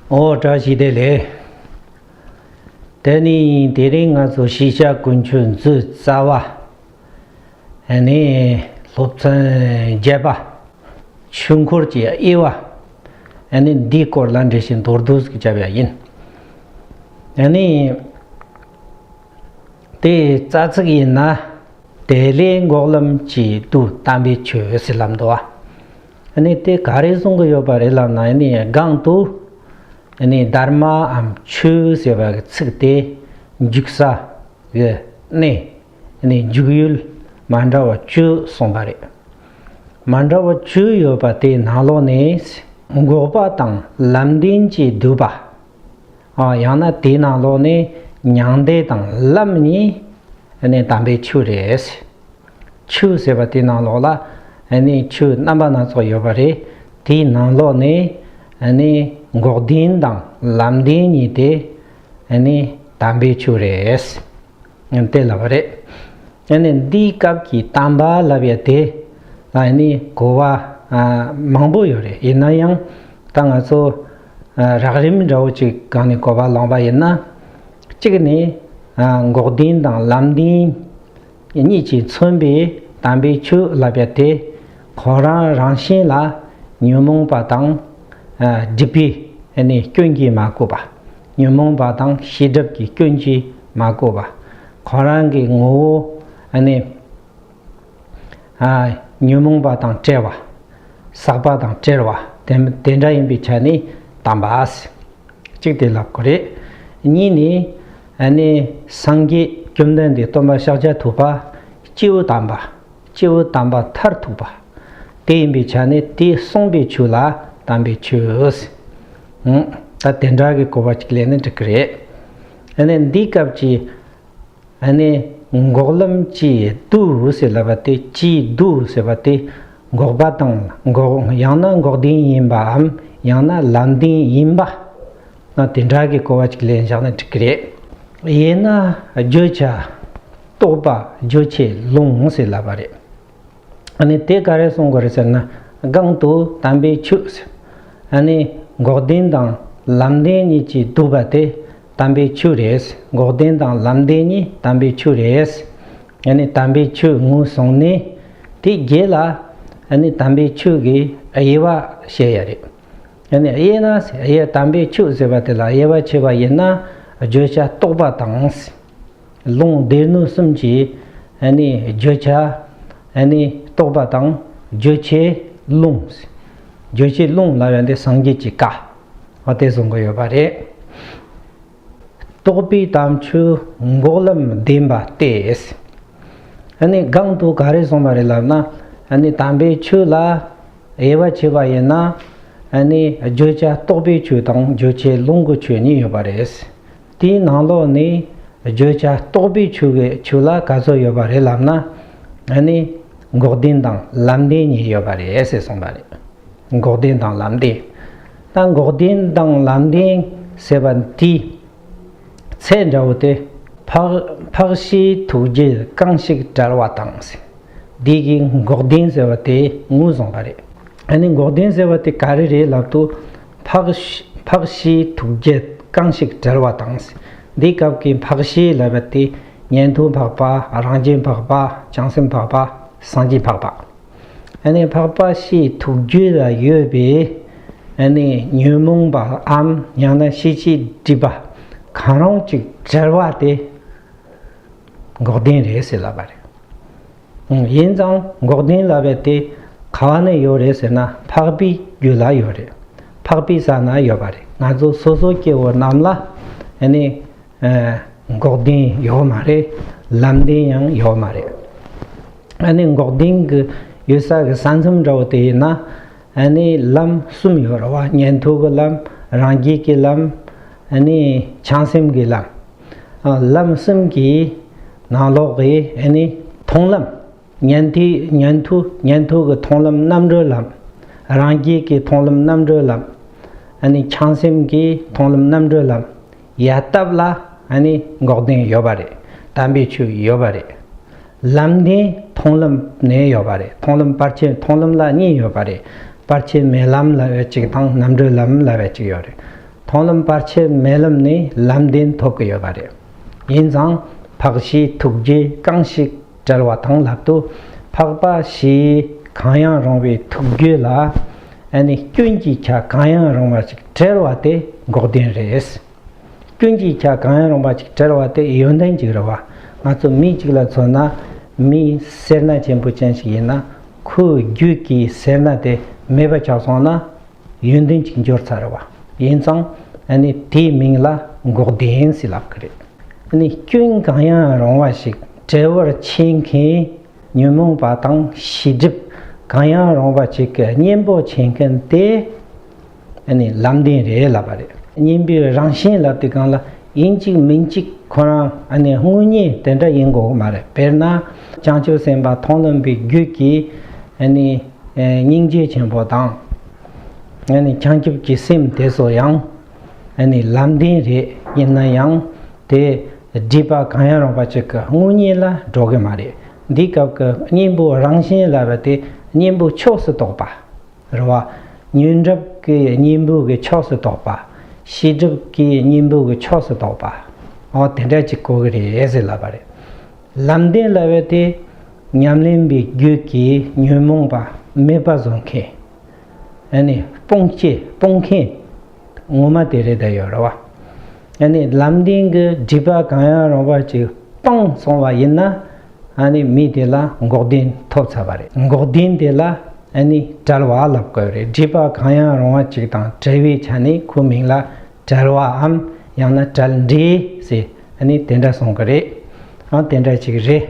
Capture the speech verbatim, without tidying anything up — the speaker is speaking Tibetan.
ཨོ་བཀྲ་ཤིས་བདེ་ལེགས། དེ་ནི་དེ་རིང་ང་ཚོ་ཤེས་བྱ་ཀུན་སྤྱོད་མཛོད་རྩ་བ། ཨ་ནི་སློབ་ཚན་བརྒྱད་པ། ཆོས་འཁོར་གྱི་དབྱེ་བ། ཨ་ནི་འདིའི་སྐོར་ལ་འགྲེལ་བཤད་མདོར་བསྡུས་ཀྱི་བྱ་བ་ཡིན། ཨ་ནི་དེ་རྩ་ཚིག་ཡིན་ན། དེ་ལས་འགོག་ལམ་གྱི་དུ་དམ་པའི་ཆོས་ཟེར་ལབ་འདུག་བ། ཨ་ནི་དེ་ག་རེ་གསུང་གི་ཡོད་པ་རེད་ལབ་ན། ཨ་ནི་སྒང་དུ་ཨ་ནི་དྷརྨའམ་ཆོས་ཟེར་བ་གི་ཚིག་དེ་འཇུག་ས་གི་གནས། ཨ་ནི་འཇུག་ཡུལ་མ་འདྲ་བ་བཅུ་གསུངས་པ་རེད། མ་འདྲ་བ་བཅུ་ཡོད་པ་དེའི་ནང་ལོགས་ནས་འགོག་པ་དང་ལམ་བདེན་གྱི་བསྡུས་པ། ཨ་ཡང་ན་དེའི་ནང་ལོགས་ནས་མྱང་འདས་དང་ལམ་གཉིས་ཨ་ནི་དམ་པའི་ཆོས་རེད། ཆོས་ཟེར་བ་དེའི་ནང་ལོགས་ལ་ཨ་ནི་ཆོས་རྣམ་པ་སྣ་ཚོགས་ཡོད་པ་རེད། དེའི་ནང་ལོགས་ནས་ཨ་ནི་འགོག་བདེན་དང་ལམ་བདེན་གཉིས་དེ་ཨ་ནི་དམ་པའི་ཆོས་རེད། དེ་ལབ་པ་རེད། ཨ་ནི་འདིའི་སྐབས་ཀྱི་དམ་པ་ལབ་ཡ་དེ་ལ་ཨ་ནི་གོ་བ་ཨ་མང་པོ་ཡོད་རེད། ཡིན་ན་ཡང་ད་ང་ཚོ་ཨ་རགས་རིམ་འདྲ་བོ་ཅིག་སྒང་ནས་གོ་བ་བླངས་པ་ཡིན་ན། གཅིག་ནི་ཨ་འགོག་བདེན་དང་ལམ་བདེན་གཉིས་ཀྱིས་མཚོན་པའི་དམ་པའི་ཆོས་ལབ་ཡ་དེ་ཁོ་རང་རང་བཞིན་ལ་ཉོན་མོངས་པ་དང་ཨ་སྒྲིབ་པའི་ཨ་ནི་སྐྱོན་གྱིས་མ་གོས་པ། ཉོན་མོངས་པ་དང་ཤེས་སྒྲིབ་ཀྱི་སྐྱོན་གྱིས་མ་གོས་པ། ཁོ་རང་གི་ངོ་བོ་ཨ་ནི་ཨ་ཉོན་མོངས་པ་དང་བྲལ་བ། ཟག་པ་དང་བྲལ་བ་དེ་དེ་འདྲ་ཡིན་པའི་ཆ་ནས་དམ་པ། གཅིག་དེ་ལབ་དགོས་རེད། གཉིས་ནི་ཨ་ནི་སངས་རྒྱས་བཅོམ་ལྡན་འདས་སྟོན་པ་ཤཱཀྱ་ཐུབ་པ་སྐྱེས་བུ་དམ་པ། སྐྱེས་བུ་དམ་པ་མཐར་ཐུག་པ། དེ་ཡིན་པའི་ཆ་ནས་དེ་གསུངས་པའི་ཆོས་ལ་དམ་པའི་ཆོས། ཨང་། ད་དེ་འདྲ་གི་གོ་བ་གཅིག་ལེན་ན་འགྲིག་གི་རེད། ཨ་ནི་འདིའི་སྐབས་ཀྱི་ཨ་ནི་འགོག་ལམ་གྱི་དུ་ཟེར་ལབ་པ་དེ། གྱི་དུ་ཟེར་བ་དེ་འགོག་པ་དང་འགོག་ཡང་ན་འགོག་བདེན་ཡིན་པའམ་ཡང་ན་ལམ་བདེན་ཡིན་པ། ང་དེ་འདྲ་གི་གོ་བ་གཅིག་ལེན་བཞག་ན་འགྲིག་གི་རེད། དབྱེ་ན་བརྗོད་བྱ་རྟོག་པ། རྗོད་བྱེད་ལུང་ཟེར་ལབ་པ་རེད། ཨ་ནི་དེ་ག་རེ་གསུང་དགོས་རེད་ཟེར་ན། སྒང་དུ་དམ་པའི་ཆོས་ཟེར། ཨ་ནི་འགོག་བདེན་དང་ལམ་བདེན་གཉིས་ཀྱིས་བསྡུས་པ་དེ་དམ་པའི་ཆོས་རེད། འགོག་བདེན་དང་ལམ་བདེན་གཉིས་དམ་པའི་ཆོས་རེད། ཨ་ནི་དམ་པའི་ཆོས་ངོས་བཟུང་ནས་དེ་རྗེས་ལ་ཨ་ནི་དམ་པའི་ཆོས་ཀྱི་དབྱེ་བ་བཤད་ཡ་རེད། ཨ་ནི་དབྱེ་ན་ཟེར། དབྱེ་དམ་པའི་ཆོས་ཟེར་བ་དེ་ལ་དབྱེ་བ་ཕྱེ་བ་ཡིན་ན། བརྗོད་བྱ་རྟོག་པ་དང་། ལུང་སྡེ་སྣོད་གསུམ་གྱི་ཨ་ནི་བརྗོད་བྱ་ཨ་ནི་རྟོག་པ་དང་། རྗོད་བྱེད་ལུང་། རྗོད་བྱེད་ལུང་ལབ་ཡ་འདི་སངས་རྒྱས་ཀྱི་བཀའ། འོ་དེ་གསུང་གི་ཡོད་པ་རེད། རྟོག་པའི་དམ་ཆོས་འགོག་ལམ་བདེན་པ་སྟེ། ཨ་ནི་སྒང་དུ་ག་རེ་གསུངས་པ་རེད་ལབ་ན། ཨ་ནི་དམ་པའི་ཆོས་ལ་དབྱེ་བ་ཕྱེ་བ་ཡིན་ན། ཨ་ནི་བརྗོད་བྱ་རྟོག་པའི་ཆོས་དང་བརྗོད་བྱེད་ལུང་གི་ཆོས་གཉིས་ཡོད་པ་རེད། དེའི་ནང་ལོགས་ནས་བརྗོད་བྱ་རྟོག་པའི་ཆོས་ཀྱི་ཆོས་ལ་ག་ཚོད་ཡོད་པ་རེད་ལབ་ན། ཨ་ནི་འགོག་བདེན་དང་ལམ་བདེན་གཉིས་ཡོད་པ་རེད་ཟེར་གསུངས་པ་རེད། འགོག་བདེན་དང་ལམ་བདེན། ད་འགོག་བདེན་དང་ལམ་བདེན་ཟེར་བ་འདི་ཚད་འདྲ་བོ་དེ། འཕགས་འཕགས་བྱའི་ཐུགས་རྒྱུད་གང་ཞིག་བྲལ་བ་དང་ཟེར། འདི་གི་འགོག་བདེན་ཟེར་བ་དེ་ངོས་བཟུང་བ་རེད། ཨ་ནི་འགོག་བདེན་ཟེར་བ་དེ་ག་རེ་རེད་ལབ་དུས། འཕགས་འཕགས་བྱའི་ཐུགས་རྒྱུད་གང་ཞིག་བྲལ་བ་དང་ཟེར། འདིའི་སྐབས་ཀྱི་འཕགས་བྱ་ལབ་པ་དེ་ཉན་ཐོས་འཕགས་པ། རང་རྒྱལ་འཕགས་པ། བྱང་སེམས་འཕགས་པ། སངས་རྒྱས་འཕགས་པ། ཨ་ནི་འཕགས་པ་བཞིའི་ཐུགས་རྒྱུད་ལ་ཡོད་པའི་ཨ་ནི་ཉོན་མོངས་པའམ་ཡང་ན་ཤེས་བྱའི་སྒྲིབ་པ་གང་རུང་ཅིག་བྲལ་བ་དེ་འགོག་བདེན་རེད་ཟེར་ལབ་པ་རེད། ཡིན་ཙང་འགོག་བདེན་ལབ་པ་དེ་ག་བ་ནས་ཡོད་རེད་ཟེར་ན། འཕགས་པའི་རྒྱུད་ལ་ཡོད་རེད། འཕགས་པའི་ས་ན་ཡོད་པ་རེད། ང་ཚོ་སོ་སོ་སྐྱེ་བོ་རྣམས་ལ་ཨ་ནི་ཨ་འགོག་བདེན་ཡོད་མ་རེད། ལམ་བདེན་ཡང་ཡོད་མ་རེད། ཨ་ནི་འགོག་བདེན་གྱི་ཡོད་ས་གི་ས་མཚམས་འདྲ་བོ་དེ་ཡིན་ན། ཨ་ནི་ལམ་གསུམ་ཡོད་རེད་བ། ཉན་ཐོས་ཀྱི་ལམ། རང་རྒྱལ་གྱི་ལམ། ཨ་ནི་བྱང་སེམས་ཀྱི་ལམ། ཨ་ལམ་གསུམ་གྱི་ནང་ལོགས་ཀྱི་ཨ་ནི་མཐོང་ལམ། ཉན་ཐོས་ཉན་ཐོས་ཉན་ཐོས་ཀྱི་མཐོང་ལམ་རྣམ་གྲོལ་ལམ། རང་རྒྱལ་གྱི་མཐོང་ལམ་རྣམ་གྲོལ་ལམ། ཨ་ནི་བྱང་སེམས་ཀྱི་མཐོང་ལམ་རྣམ་གྲོལ་ལམ། ཡ་སྟབས་ལ་ཨ་ནི་འགོག་བདེན་ཡོད་པ་རེད། དམ་པའི་ཆོས་ཡོད་པ་རེད། ལམ་བདེན་མཐོང་ལམ་ནས་ཡོད་པ་རེད། མཐོང་ལམ་བར་ཆད། མཐོང་ལམ་ལ་གཉིས་ཡོད་པ་རེད། བར་ཆད་མེད་ལམ་ལབ་པའི་གཅིག་དང་རྣམ་གྲོལ་ལམ་ལབ་པའི་གཅིག་ཡོད་རེད། མཐོང་ལམ་བར་ཆད་མེད་ལམ་ནས་ལམ་བདེན་ཐོབ་ཀྱི་ཡོད་པ་རེད། ཡིན་ཙང་འཕགས་བྱའི་ཐུགས་རྗེ་གང་ཞིག་བྲལ་བ་དང་ལབ་དུས། འཕགས་པ་ཞེས་གང་ཡང་རུང་བའི་ཐུགས་རྒྱུད་ལ། ཨ་ནི་སྐྱོན་གྱི་ཆ་གང་ཡང་རུང་བ་ཞིག་བྲལ་བ་དེ་འགོག་བདེན་རེད། སྐྱོན་གྱི་ཆ་གང་ཡང་རུང་བ་ཞིག་བྲལ་བ་དེ་ཡོན་ཏན་ཅིག་རེད་བ། ང་ཚོ་མི་གཅིག་ལ་མཚོན་ན། མི་སེར་སྣ་ཆེན་པོ་ཅན་ཞིག་ཡིན་ན། ཁོའི་རྒྱུད་ཀྱི་སེར་སྣ་དེ་མེད་པ་ཆགས་སོང་ན། ཡོན་ཏན་ཅིག་འབྱོར་ཚར་བ་ཡིན་ཙང་། ཨ་ནི་དེའི་མིང་ལ་འགོག་བདེན་ཟེར་ལབ་ཀྱི་རེད། ཨ་ནི་སྐྱོན་གང་ཡང་རུང་བ་ཞིག་བྲལ་བར་བྱེད་མཁན་ཉོན་མོངས་པ་དང་ཤེས་སྒྲིབ་གང་ཡང་རུང་བ་ཞིག་གི་གཉེན་པོ་བྱེད་མཁན་དེ། ཨ་ནི་ལམ་བདེན་རེད་ལབ་པ་རེད། གཉེན་པོའི་རང་བཞིན་ལབ་དུས་སྒང་ལ་ཡིན་གཅིག་མིན་གཅིག་ཁོ་རང་ཨ་ནི་དངོས་གཉེན་དེ་འདྲ་ཡིན་དགོས་མ་རེད། དཔེར་ན་བྱང་ཆུབ་སེམས་དཔའ་མཐོང་ལམ་པའི་རྒྱུད་ཀྱི་ཨ་ནི། ཨེ། སྙིང་རྗེ་ཆེན་པོ་དང་། ཨ་ནི་བྱང་ཆུབ་ཀྱི་སེམས་དེ་ཚོ་ཡང་ཨ་ནི་ལམ་བདེན་རེད། ཡིན་ན་ཡང་དེ་སྒྲིབ་པ་གང་ཡང་རུང་བ་ཅིག་གི་དངོས་གཉེན་ལ་འགྲོ་གི་མ་རེད། འདིའི་སྐབས་ཀྱི་གཉེན་པོ་རང་བཞིན་ལབ་པ་དེ་གཉེན་པོ་ཕྱོགས་སུ་གཏོགས་པ་རེད་བ། ཉོན་སྒྲིབ་ཀྱི་གཉེན་པོ་གི་ཕྱོགས་སུ་གཏོགས་པ། ཤེས་སྒྲིབ་ཀྱི་གཉེན་པོ་གི་ཕྱོགས་སུ་གཏོགས་པ། འོ་དེ་འདྲ་ཅིག་གོ་གི་རེད་ཟེར་ལབ་པ་རེད། ལམ་བདེན་ལབ་པ་དེ་ཉམས་ལེན་པའི་རྒྱུད་ཀྱི་ཉོན་མོངས་པ་མེད་པ་བཟོ་མཁན། ཨ་ནི་སྤོང་བྱེད་སྤོང་མཁན་ངོ་མ་དེ་རེད་ད་ཡོད་རེད་བ། ཨ་ནི་ལམ་བདེན་གྱི་སྒྲིབ་པ་གང་ཡང་རུང་བ་ཅིག་སྤངས་སོང་བ་ཡིན་ན། ཨ་ནི་མི་དེ་ལ་འགོག་བདེན་ཐོབ་ཚར་བ་རེད། འགོག་བདེན་དེ་ལ་ཨ་ནི་བྲལ་བ་ལབ་དགོས་རེད། སྒྲིབ་པ་གང་ཡང་རུང་བ་ཅིག་དང་བྲལ་བའི་ཆ་ནས་ཁོའི་མིང་ལ་བྲལ་བའམ་ཡང་ན་བྲལ་འབྲས་ཟེར་ཨ་ནི་དེ་འདྲ་གསུང་གི་རེད། ཨང་དེ་འདྲ་ཅིག་རེད།